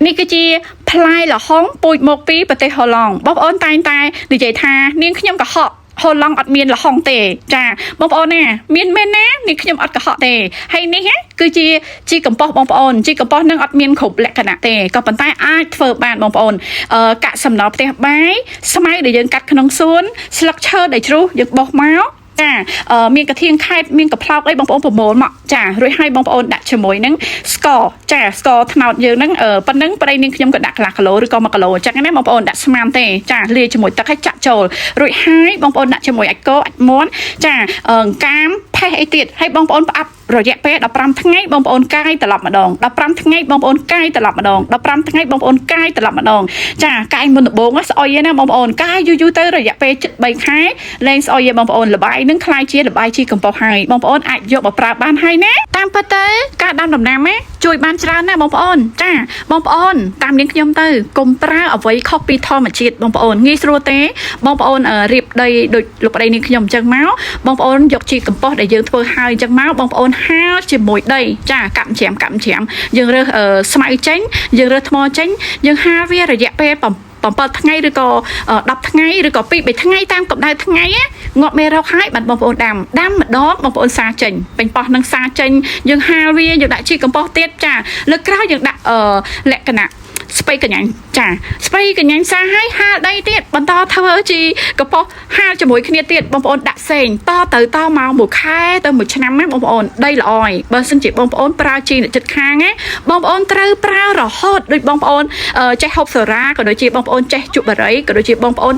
នេះគឺជាផ្លែល្ហុងពូជមកពីប្រទេសហូឡង់បងប្អូនតែងតែនិយាយថានាងខ្ញុំកុហកហូឡង់អត់មានល្ហុងទេចាបងប្អូនណាមានមែនណានាងខ្ញុំអត់កុហកទេហើយនេះណាគឺជាជីកំប៉ុស្តបងប្អូនជីកំប៉ុស្តនឹងអត់មានគ្រប់លក្ខណៈទេក៏ប៉ុន្តែអាចធ្វើបានបងប្អូនអឺកាក់សំណល់ផ្ទះបាយស្មៅដែលយើងកាត់ក្នុងសួនស្លឹកឈើដែលជ្រុះយើងបោះមកចាអឺមានកធៀងខេតមានកប្លោកអីបងប្អូនប្រមូលមកចារួចហើយបងប្អូនដាក់ជាមួយនឹងស្ករចាស្ករត្នោតយើងហ្នឹងអឺប៉ុណ្ណឹងប្តីនាងខ្ញុំក៏ដាក់កន្លះគីឡូឬក៏1គីឡូអញ្ចឹងណាបងប្អូនដាក់ស្មានទេចាលាយជាមួយទឹកឲ្យចាក់ចូលរួចហើយបងប្អូនដាក់ជាមួយអាចម៍គោអាចម៍មាន់ចាអឺកាមផេះអីទៀតហើយបងប្អូនផ្អាប់រយៈពេល15ថ្ងៃបងប្អូនកាយត្រឡប់ម្ដង15ថ្ងៃបងប្អូនកាយត្រឡប់ម្ដង15ថ្ងៃបងប្អូនកាយត្រឡប់ម្ដងចាកាយមុនដំបូងស្អុយណាបងប្អូនកាយយូរយូរទៅរយៈពេលជិត3ខែលែងស្អុយឯងបងប្អូនលបាយនឹងคล้ายជាលបាយជីកំប៉ុស្តហើយបងប្អូនអាចយកមកប្រើបានហើយណាតាមពិតទៅការដាំដំណាំណាជួយបានច្រើនណាស់បងប្អូនចាបងប្អូនតាមនាងខ្ញុំទៅកុំប្រើអ្វីខុសពីធម្មជាតិបងប្អូនងាយស្រួលទេបងប្អូនរៀបដីដូចលោកប្តីនាងខ្ញុំអញ្ចឹងមកបងប្អូនយកជីកំប៉ុស្តដែលយើងធ្វើហើយអញ្ចឹងមកបងប្អូនហាលជាមួយដីចាកាប់ច្រាមកាប់ច្រាមយើងរើសស្មៅចេញយើងរើសថ្មចេញយើងហាលវារយៈពេល7ថ្ងៃឬក៏10ថ្ងៃឬក៏2 3ថ្ងៃតាមកម្ដៅថ្ងៃណាងាប់មេរោគហើយបានបងប្អូនដាំដាំម្ដងបងប្អូនសាចេញពេញប៉ោះនឹងសាចេញយើងហាលវាយើងដាក់ជីកំប៉ុស្តទៀតចាលើកក្រោយយើងដាក់អឺលក្ខណៈស្ពៃកញ្ញាញ់ចាស្ពៃកញ្ញាញ់សាឲ្យហាលដីទៀតបន្តធ្វើជីកំប៉ុស្តហាលជាមួយគ្នាទៀតបងប្អូនដាក់ផ្សេងតទៅតមកមួយខែទៅមួយឆ្នាំណាបងប្អូនដីល្អហើយបើសិនជាបងប្អូនប្រើជីអ្នកចិត្តខាងណាបងប្អូនត្រូវប្រើរហូតដូចបងប្អូនចេះហូបសូរ៉ាក៏ដូចជាបងប្អូនចេះជក់បារីក៏ដូចជាបងប្អូន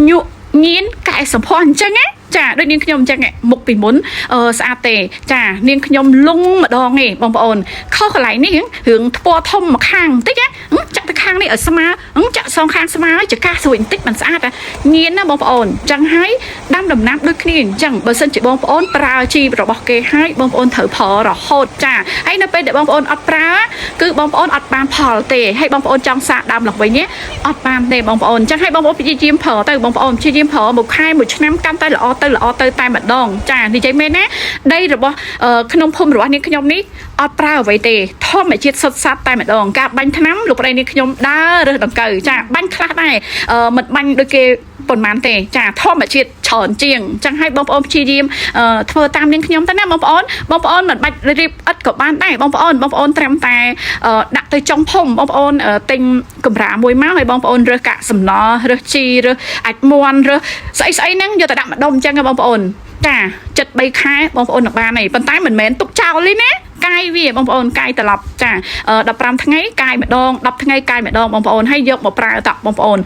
ញក់ញៀនកែសម្ផស្សអញ្ចឹងណាចាដូចនាងខ្ញុំអញ្ចឹងមុខពីមុនអឺស្អាតទេចានាងខ្ញុំលងម្ដងឯងបងប្អូនខុសកន្លែងនេះរឿងថ្ពាល់ធំមកខាងបន្តិចណាចាក់ទៅខាងនេះឲ្យស្មើចាក់សងខាងស្មើឲ្យចកាសស្រួយបន្តិចមិនស្អាតញៀនណាបងប្អូនអញ្ចឹងហើយដាំដំណាំដូចគ្នាអញ្ចឹងបើសិនជាបងប្អូនប្រើជីរបស់គេហើយបងប្អូនត្រូវប្រើរហូតចាហើយនៅពេលដែលបងប្អូនអត់ប្រើគឺបងប្អូនអត់បានផលទេហើយបងប្អូនចង់សាកដើមឡើងវិញអត់បានទេបងប្អូនអញ្ចឹងហើយបងប្អូនព្យាយាមប្រើទៅបងប្អូនព្យាយាមប្រើមួយខែមួយឆ្នាំកាន់តែល្អទៅល្អទៅតែម្ដងចានិយាយមែនណាដីរបស់ក្នុងភូមិរបស់នាងខ្ញុំនេះអត់ប្រើអ្វីទេធម្មជាតិសុទ្ធសាធតែម្ដងការបាញ់ថ្នាំលោកប្តីនាងខ្ញុំដើររើសដង្កូវចាបាញ់ខ្លះដែរមិនបាញ់ដូចគេប៉ុន្មានទេចាធម្មជាតិច្រើនជាងអញ្ចឹងឲ្យបងប្អូនព្យាយាមធ្វើតាមនាងខ្ញុំទៅណាបងប្អូនបងប្អូនមិនបាច់រៀបឥតក៏បានដែរបងប្អូនបងប្អូនត្រឹមតែដាក់ទៅចុងភូមិបងប្អូនទិញកម្រាមួយមកឲ្យបងប្អូនរើសកាក់សំណល់រើសជីរើសអាចមន់រើសស្អីស្អីហ្នឹងយកទៅដាក់ម្ដុំអញ្ចឹងបងប្អូនចាចិត្ត3ខែបងប្អូននឹងបានហើយប៉ុន្តែមិនមែនទុកចោលទេណាកាយវាបងប្អូនកាយត្រឡប់ចា15ថ្ងៃកាយម្ដង10ថ្ងៃកាយម្ដងបងប្អូនហើយយកមកប្រើតបងប្អូន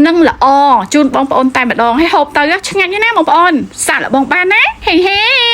នឹងល្អជូនបងប្អូនតែម្ដងហើយហូបទៅឆ្ងាញ់ណាបងប្អូនសាកល្បងបានណាហេហេ។